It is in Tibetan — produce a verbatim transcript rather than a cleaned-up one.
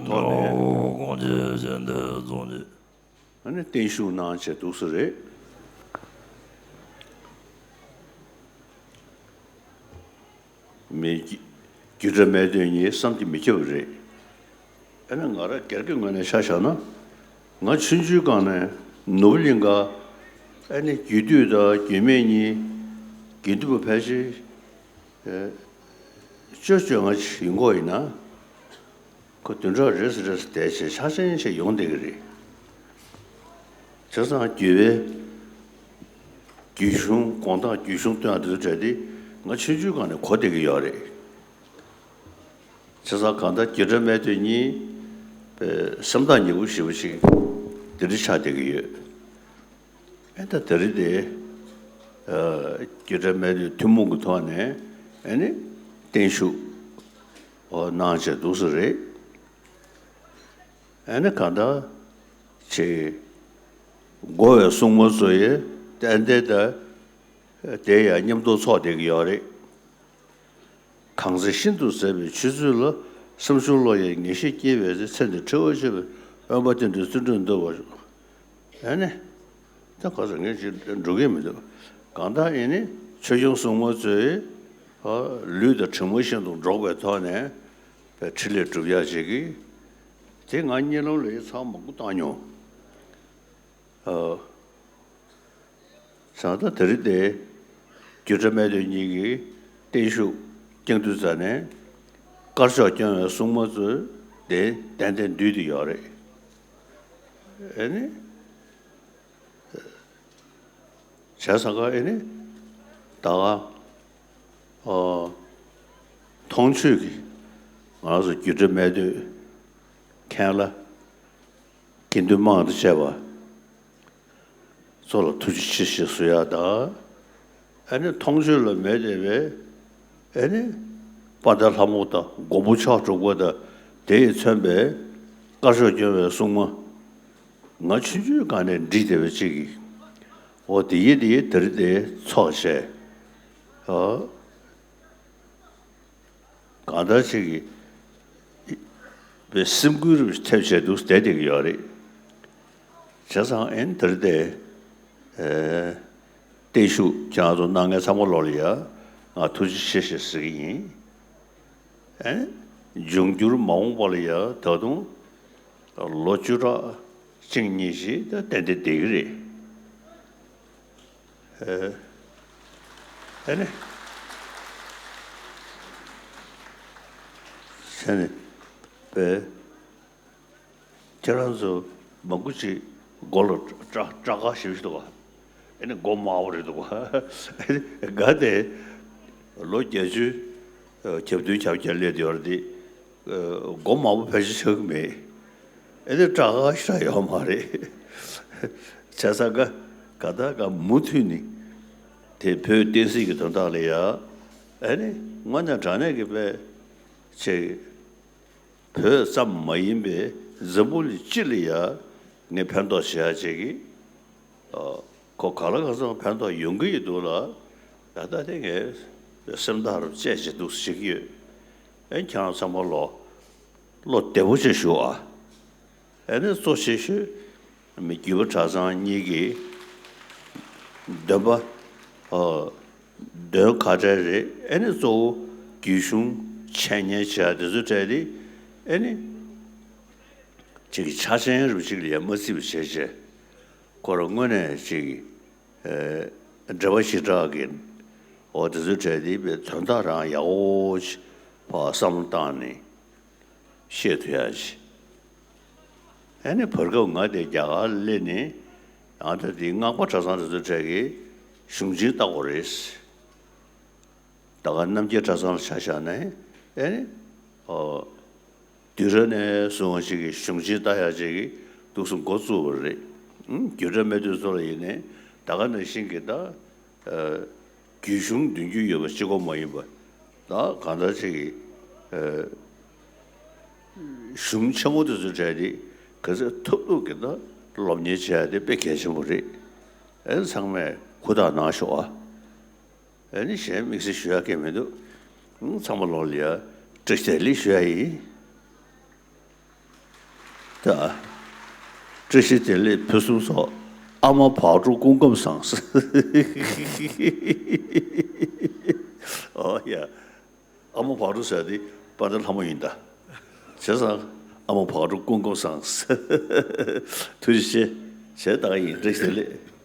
ཐོག་ནས་ཨོ་དགོངས་རྗེས་བཞེས་འདེབས་རྫོང་རྗེས། ཨ་ནི་བརྟན་བཞུགས་གནང་བྱས་འདུག་སེ་རེད། མི་རྒྱུད་གྲྭ་སྨད་སྟོད་གཉིས་བསམ་གྱིས་མི་ཁྱབ་པ་རེད། ཨ་ནི་ང་རང་སྒེར་གྱི་ངོས་ནས་ཆ་བཞག་ན། ང་ཆུང་ཆུང་སྒང་ནས་ནོར་བུ་གླིང་ག་ཨ་ནི་རྒྱུད་སྟོད་དང་རྒྱུད་སྨད་གཉིས་དགེ་འདུན་པ་ཕལ་ཆེར་ཨེ་བཅོ་བཅོ་ལྔ་ཅིག་ཡིན་གོ་ཡིན་ན། ཁོ་བདུན་ཕྲག་རེས་སུ་རེས་སུ་བསྡད་བྱས་ཆག་ཆེན་ཞིག་ཡོང་བསྡད་ཀྱི་རེད། བྱས་ཙང་རྒྱུད་པའི་རྒྱུད་གཞུང་དགོང་དག་རྒྱུད་གཞུང་སྟོན་ཡག་དེ་ཚོ་གྲས་དེ་ང་ཆུང་ཆུང་སྒང་ནས་གོ་བསྡད་ཀྱི་ཡོད་རེད། བྱས་ཙང་གང་ལྟར་རྒྱུད་གྲྭ་སྨད་སྟོད་གཉིས་པའི་སེམས་ཐག་ཉེ་པོ་ཞེ་པོ་ཅིག་འདི་འདྲ་ཆགས་བསྡད་ཀྱི་ཡོད། ཨེ་ད་དེ་རིང་དེ་རྒྱུད་གྲྭ་སྨད་སྟོད་ཐུན་མོང་གི་ཐོག་ནས་ཨེ་ནི་བརྟན་བཞུགས་གནང་བྱས་འདུག་སེ་རེད། ཨ་ནི་གང་ལྟར་ཅིག་འགོ་བའི་སྲུང་མ་ཚོ་ཡི་ཏན་ཏན་ད་དེ་ཡང་མཉམ་དུ་ཚོགས་བསྡད་ཀྱི་ཡོད་རེད། གང་ཚེ་ཤིན་ཏུ་མཛེས་པའི་ཆུ་ཚོད་ལ། སེམས་བྱུང་བློ་ཡི་ངེས་ཤེས་སྐྱེས་པའི་ཚེ། ཚེ་འདི་འཁྲི་བར་བྱེད་པའི་དབེན་པ་སྟེང་དུ་བརྩོན་འགྲུས་འདུལ་བར་ཤོག་ཨ་ནི། ད་ག་ཚོད་ངས་ཅིག་འགྲོ་གི་མི་འདུག་གང་ལྟར་ཡིན་ནི་ཆོས་སྐྱོང་སྲུང་མ་ཚོས་ཨ་ལུས་དང་གྲིབ་མ་བཞིན་དུ་འགྲོགས་པའི་ཐོག་ནས་པའི་ཕྲིན་ལས་སྒྲུབ་ཡག་ཅིག་གི། དེ་ང་གཉིད་ལམ་ལ་ཡི་ཚང་མང་པོ་བཏང་མྱོང་། ཨ་བྱས་ཙང་ད་དེ་རིང་དེ་རྒྱུད་གྲྭ་སྨད་སྟོད་གཉིས་ཀྱི་བརྟན་བཞུགས་བསྐྱངས་དུས་ཙ་ནས་དཀར་ཕྱོགས་སྐྱོང་བའི་སྲུང་མ་ཚོས་དེ་ཏན་ཏན་འདུས་ཏེ་ཡོད་རེད། ཨེ་ནི། བྱས་ཙང་ཀ་ཨེ་ནི་ད་ག་ཨོ་མཐོང་ཆོས་ཀྱི་ང་རང་ཚོ་རྒྱུད་གྲྭ་སྨད་སྟོད་མཁན་བླ་དགེ་འདུན་དམངས་དང་བཅས་པ་ཚོ་ལ་ཐུགས་རྗེ་ཆེ་ཞེས་གསོལ་ཡག་དང་། ཨ་ནི་མཐོང་ཆོས་ལ་མེད་བསྡད་པའི་ཨ་ནི་དཔལ་ལྡན་ལྷ་མོ་དང་མགོན་པོ་མཆོག་གྲུབ་པ་དང་དེས་མཚོན་པའི་དཀར་ཕྱོགས་སྐྱོང་བའི་སྲུང་མ། ང་ཆུང་ཆུང་སྒང་ནས་འདྲིས་བསྡད་པ་ཅིག་གིས། འོ་དེ་ཡི་དེ་ཡི་དེར་དེ་ཚོགས་བྱས། ཨ་གང་ལྟར་ཅིག་གིས་པའི་སེམས་འགུལ་རུ་ཐེབས་བྱས་འདུག་བསྡད་བསྡད་ཀྱི་ཡོད་རེད། བྱས་ཙང་ཨེ་ནི་དེར་དེ་ཨེ་བརྟན་བཞུགས་ཁྱེད་རང་ཚོ་གནང་མཁན་ཚང་མ་ལོག་ལ་ཡ་ང་ཐུགས་རྗེ་ཆེ་ཞེས་ཟེར་གྱི་ཡིན། ཨེ་འབྱུང་འགྱུར་མ་འོངས་པ་ལ་ཡང་ད་དུང་ལོ་བཅུ་ཕྲག་གཅིག་གཉིས་ཤིག་ད་ཏན་ཏན་བསྡད་ཀྱི་རེད། ཨེ་ཨེ་ནི་ཨེ་ནི་པས་ཁྱེད་རང་ཚོ་མང་པོ་ཅིག་མགོ་ལ་སྐྲ་སྐྲ་དཀར་ཞེ་པོ་ཞིག་འདུག་ག་ཨེ་ནི་མགོ་དམར་པོ་རེད་འདུག་ག་ཨེ་ནི་ག་དེ་ལོ་བརྒྱད་ཅུ་གྱ་བདུན་གྱ་བརྒྱད་སླེབས་བསྡད་ཡོད་རེད་དེ། མགོ་དམར་པོ་ཕལ་ཆེར་ཆགས་ཀྱི་མེད། ཨེ་ནི་སྐྲ་དཀར་ཞེ་དྲག་ཡོད་མ་རེད། བྱས་ཙང་ག་ག་ད་ག་མུ་མཐུད་ནས་དེ་བོད་བསྟན་སྲིད་ཀྱི་དོན་དག་ལ་ཡ་ཨེ་ནི་དངོས་གནས་དྲང་གནས་ཀྱི་དཔེ་ཆེ། བོད་ཙམ་མ་ཡིན་པའི་འཛམ་བུ་གླིང་སྤྱི་ལ་ཡ་ངས་ཕན་ཐོགས་བྱེད་ཡ་བྱེད་ཀྱི། ཨ་ཁོ་ག་ལ་ག་ཚོད་ཕན་ཐོགས་ཡོང་གི་ཡོད་འདུག་ལ། ད་ལྟ་དེ་ངས་སེམས་ཐག་རུ་བཅད་བྱེད་འདུག་བྱེད་ཀྱི་ཡོད། ཨེ་ཁྱེད་རང་ཚང་མ་ལོ་བློ་བདེ་པོ་བྱས་བཞུགས་ཨ། ཨེ་ནི་གཙོ་ཆེ་ཤོས་མི་རྒྱུད་པ་གྲྭ་ཚང་གཉིས་ཀྱི་འདོན་པ་ཨ། འདོན་ཁ་བྲལ་རེད། ཨེ་ནི་གཙོ་བོ་རྒྱུད་གཞུང་འཆད་ཉན་བྱེད་ཡ་དེ་ཚོ་གྲས་དེ་ཨེ་ནི་ཅིག་ཆ་ཆེན་རུ་ཅིག་ལ་ཡ་མ་བརྩི་བ་བྱས་བྱས་ཁོ་རང་དངོས་གནས་ཅིག་ཨེ་འབྲེལ་བ་ཞེ་དྲག་གི་འོ་དེ་ཚོ་གྲས་དེ་དཔེ་དོན་དག་རང་ཡག་པོ་ཅིག་ཕར་བསམ་བློ་བཏང་ནས། བཤད་ཐུབ་ཡ་ཞིག་ཨ་ནི་བར་སྐབས་ང་དེ་རྒྱ་གར་སླེབས་ནས་ཨ་ད་དེ་སྔགས་པ་གྲྭ་ཚང་དེ་ཚོ་གྲས་ཀྱི་གཞུང་ཆེན་ལྟ་དགོས་རེད། ད་ག་རྣམ་རྒྱལ་གྲྭ་ཚང་ལ་ཆ་བཞག་ན་ཨ་ནི་ཨོ་དུས་རབས་ནས་བཟུང་བ་ཞིག་གི་གཞུང་ཆེན་ལྟ་ཡ་ཅིག་གི་འདུག་སེ་འགོ་བཙུགས་པ་རེད། ཨུམ་རྒྱུད་གྲྭ་སྨད་སྟོད་ཚོ་ལ་ཡིན་ནའི་ད་ག་ནང་བཞིན་གྱི་ད། རྒྱུད་གཞུང་འདོན་རྒྱུ་ཡོད་པ་གཅིག་པོ་མ་ཡིན་པ། ད་གང་ལྟར་ཅིག་གི་གཞུང་ཆེན་མོ་དེ་ཚོའི་གྲས་དེ་ག་ཚོད་ཐུབ་ཐུབ་ཀྱིས་ད་སློབ་གཉེར་བྱེད་ཡ་དེ་དཔེ་གལ་ཆེན་པོ་རེད། ཨེ་ཚང་མས་ཧུར་ཐག་གནང་ཤོག་ཨ། ཨེ་ནི་གཞན་དམིགས་བསལ་ཞུ་ཡ་གང་ཡང་མི་འདུག་ཚང་མ་ལོག་ལ་ཡ་བཀྲ་ཤིས་བདེ་ལེགས་ཞུ་ཡ་ཡིན། ད། བཀྲ་ཤིས་བདེ་ལེགས་ཕུན་སུམ་ཚོགས། ཨ་མ་བག་དྲོ་སྐུ་ཁམས་བཟང་། ཨོ་ཡ། ཨ་མ་བག་དྲོ་ཟེར་དེ་དཔལ་ལྡན་ལྷ་མོ་ཡིན་ད། བྱས་ཙང་ཨ་མ་བག་དྲོ་སྐུ་ཁམས་བཟང་། ཐུགས་རྗེ་ཆེ། བྱས་ད་ག་ཡིན། བཀྲ་ཤིས་བདེ་ལེགས།